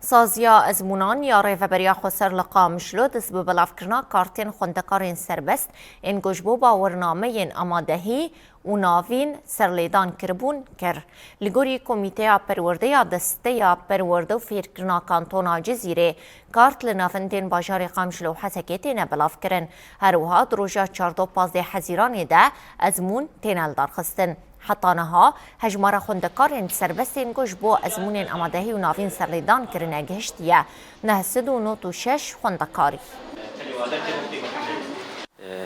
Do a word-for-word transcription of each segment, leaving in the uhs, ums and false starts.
Saziya ezmûnan ya Rêveberiya Xweser li Qamişlo dest bi belavkirina kartên xwendekarên serbest ên ku ji bo bawirnameyên amadehî û navîn serlêdan kiribûn kir. Li gorî Komîteya Perwerde ya Desteya Perwerde û Fêrkirina Kantona Cizîrê, kart li navendên bajarê Qamişlo û Hesekê têne belavkirin. Her wiha di roja çardeh û pazdeh Hezîranê de ezmûn têne lidarxistin. Heta niha hejmara xwendekarên serbest ên ku ji bo ezmûnên amadehî û navîn serlêdan kirine gihiştiye neh sed û nod û şeş xwendekarî.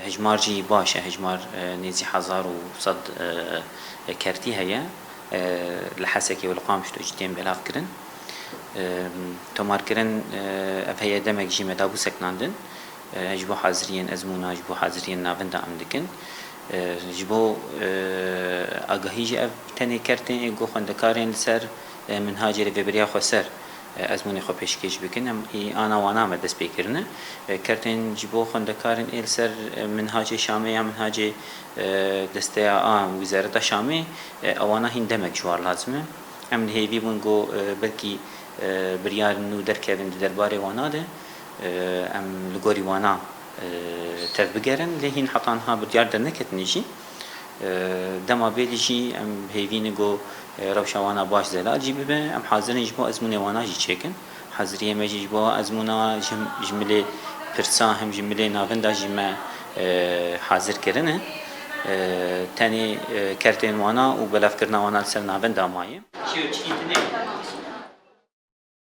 Hejmar jî baş e, hejmar, e, nêzî hezar û sed, e, kertî heye. E, li Hesekê û li Qamişlo jî tên belavkirin. E, tomarkirin, e, ev heye demek jî me dabû seknandin. E, ji bo haziriyên ezmûna, ji bo haziriyên navenda em dikin. E, ji bo, e, agahî jî ev tenê kertên ê ku xwendekarên li ser, e, minhacê Rêveberiya Xweser, e, ezmûnê xwe pêşkêş bikin. Em ê ana wana me dest pê kirine. E, kertên ji bo xwendekarên ê li ser, e, minhacê Şamê ya minhacê, e, desteya a Wizareta Şamê, e, ewana hîn demek ji war lazim e. Em li hêvî bûn ku, e, belkî, e, biryar nû derkevin di derbarê wana de. E, em li gorî wana, e, tevbigerin, lê hîn heta niha biryar derneketinê jî. E, dema bêlî jî em hêvî ne ku, e, rewşa wana baş zelal jî bibe. Em hazir in ji bo ezmûnê wana jî çêkin. Haziriyê me jî ji bo ezmûna ji, ji milê pirsa hem ji milê navenda jî me, e, hazir kirine. E, tenê, e, kertên wana û belavkirina wana li ser navenda maye. Çi, çi tune?